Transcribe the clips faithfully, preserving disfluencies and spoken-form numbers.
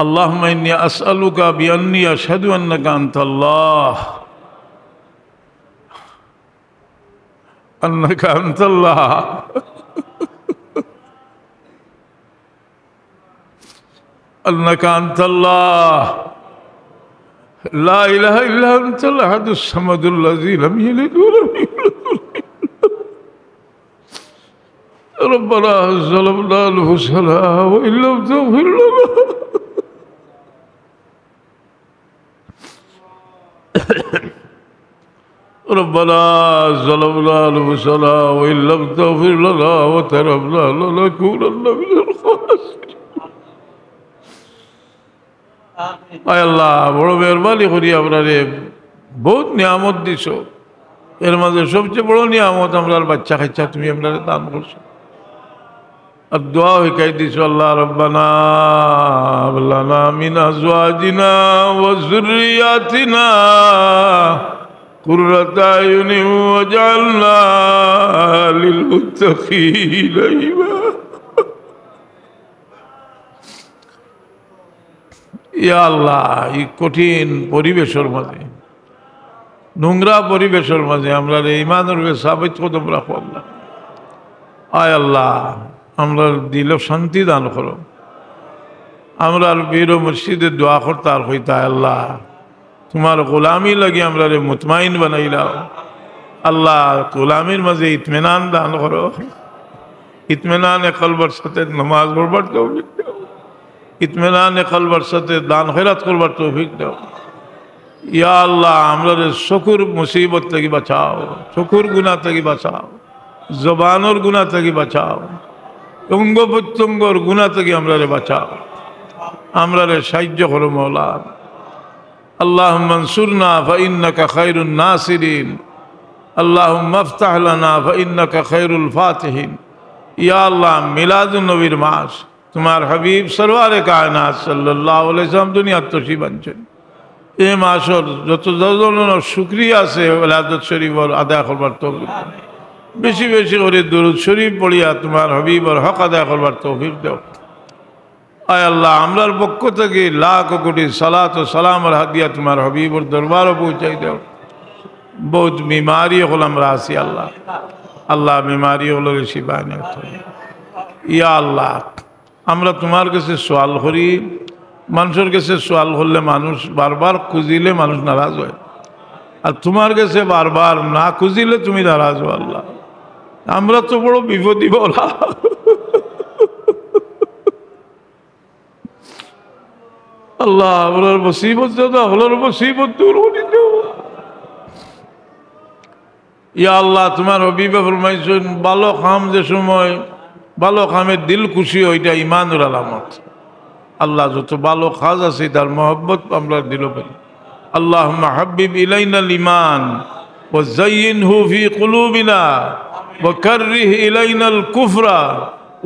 اللهم إني أسألك بأني أشهد أنك أنت الله، أنك أنت الله، أنك أنت الله، لا إله إلا أنت الأحد الصمد الذي لم يلد ولم يولد. ربنا ظلمنا أنفسنا وإن لم تغفر لنا ربنا ظلمنا أنفسنا وإن لم تغفر لنا وترحمنا لنكونن من الخاسرين. আয় আল্লাহ, বড় মেহেরবানি করি আমরারে বহুত নিয়ামত দিছো, এর মাঝে সবচেয়ে বড় নিয়ামত আমরার বাচ্চা কাচ্চা তুমি আমরারে দান করছো। আর দোয়া শিখাই দিছো, আল্লাহ, ربنا هب لنا من أزواجنا وذرياتنا قرة أعين واجعلنا للمتقين إماما. ইয়া আল্লাহ, এই কঠিন পরিবেশর মাঝে, নোংরা পরিবেশর মাঝে আমরারে ইমানর উপরে সাবিত কদম রাখো আল্লাহ। আয় আল্লাহ, আমরার দিলো শান্তি দান করো। আমরার পীর ও মুর্শিদে দোয়া করতা আর কইতা, আয় আল্লাহ, তুমার গোলামি লাগি আমরারে মুতমাইন বানাইলাও। আল্লাহ, গোলামির মাঝে ইতমিনান দান করো। ইতমিনানে কলবর সাথে নামাজ পড়বার তৌফিক দাও। ইতমিনানে কলবর সাথে দান খয়রাত করবার তৌফিক দাও। ইয়া আল্লাহ, আমরারে চকুর মুসিবত থাকি বাঁচাও, চকুর গুনাহ থাকি বাঁচাও, জবানর গুনাহ থাকি বাঁচাও, অঙ্গ প্রত্যঙ্গর গুনাহ থাকি আমরারে বাঁচাও, আমরারে সাহায্য করো মওলা। اللهم انصرنا فإنك خير الناصرين. اللهم افتح لنا فإنك خير الفاتحين. ইয়া আল্লাহ, মিলাদুন নবীর মাস, তুমার হাবিব সরওয়ারে কায়নাত সাল্লাল্লাহু আলাইহি ওয়াসাল্লাম দুনিয়াত তশরিফ আনছইন। এই মাসর যত ধরনের শুকরিয়া আছে, ওলাদত শরীফর আদায় করবার তৌফিক দাও। বেশি বেশি করি দুরূদ শরীফ পড়িয়া তুমার হাবিবর হক আদায় করবার তৌফিক দাও। আয় আল্লাহ, আমরার পক্ষ থাকি লাখ কোটি সালাত ও সালামর হাদিয়া তুমার হাবিবর দরবারো পৌঁছাই দাও। বহুত বিমারি অকল আমরা আছি আল্লাহ। আল্লাহ, বিমারি অকলরে শিফা নিয়ত করো। ইয়া আল্লাহ, আমরা তুমার গেছে সওয়াল করি, মানষর গেছে সওয়াল করলে মানুষ বারবার খুজিলে মানুষ নারাজ অয়, আর তুমার গেছে বারবার না খুজিলে তুমি নারাজ অও আল্লাহ। আমরা তো বড় বিপদি বালা। আল্লাহ, আমরার মুসিবত জাদা অকলর মুসিবত দূর করি দেও। ইয়া আল্লাহ, তুমার হাবিবে ফরমাইছইন, ভালো কাম যে সময়, ভালো কামে দিল খুশি অয়, ইটা ইমানর আলামত। আল্লাহ, যত ভালো কাজ আছে, তার মহব্বত আমরার দিলো পাই। اللهم حبب إلينا الإيمان وزينه في قلوبنا وكره إلينا الكفر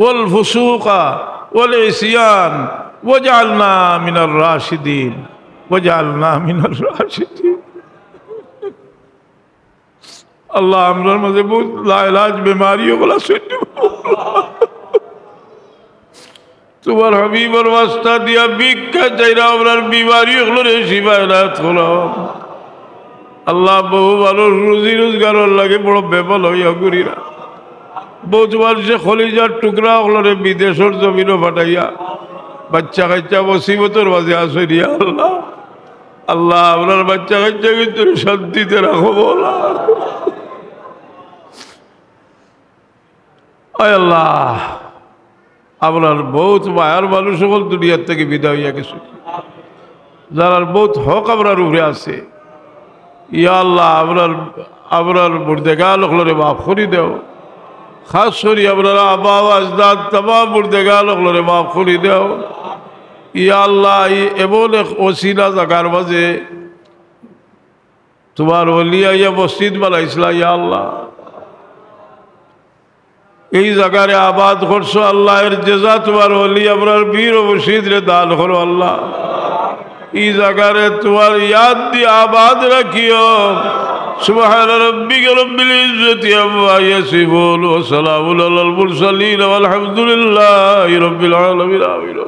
والفسوق والعصيان واجعلنا من الراشدين، واجعلنا من الراشدين. আল্লাহ, আমরার মাঝে বহুত লাইলাজ বেমারি অকল আছে। তুমার হাবিবর ওয়াস্তা দিয়া ভিক্ষা চাইরা আমরার বিমারি অকলরে শিফা এনায়েত করো। আল্লাহ, বহু মানুষ রুজি রোজগারর লাগি বড় বেফল অইয়া ঘুরিরা। বহুত মানষে কলিজার টুকরা অকলরে বিদেশর জমিনো পাঠাইয়া বাচ্চা কাচ্চা মুসিবতর মাঝে আছইন, ইয়া আল্লাহ। আল্লাহ, আমরার বাচ্চা কাচ্চা কিন্তু শান্তিতে রাখো মওলা। আয় আল্লাহ, আমরার বহুত মায়ার মানুষ অকল দুনিয়ার থাকি বিদায় অইয়া গেছইন, যারার বহুত হক আমরার উপরে আছে। ইয়া আল্লাহ, আমরার, আমরার মুর্দেগান অকলরে মাফ করি দেও। খাস করি আমরার আবা ও আজদাদ তামাম মুর্দেগান অকলরে মাফ করি দেও। ইয়া আল্লাহ, ই এমন এক অছিনা জাগার মাঝে তুমার ওলি আইয়া মসজিদ বানাইছলা, ইয়া আল্লাহ। এই জাগারে আবাদ করছো, আল্লাহ, এর জেজা তুমার ওলি আমরার পীর ও মুর্শিদরে দান করো, আল্লাহ। এই জাগারে তুমার ইয়াদ দি আবাদ রাখিও। سبحان ربك رب العزة عما يصفون وسلام على المرسلين والحمد لله رب العالمين. آمين.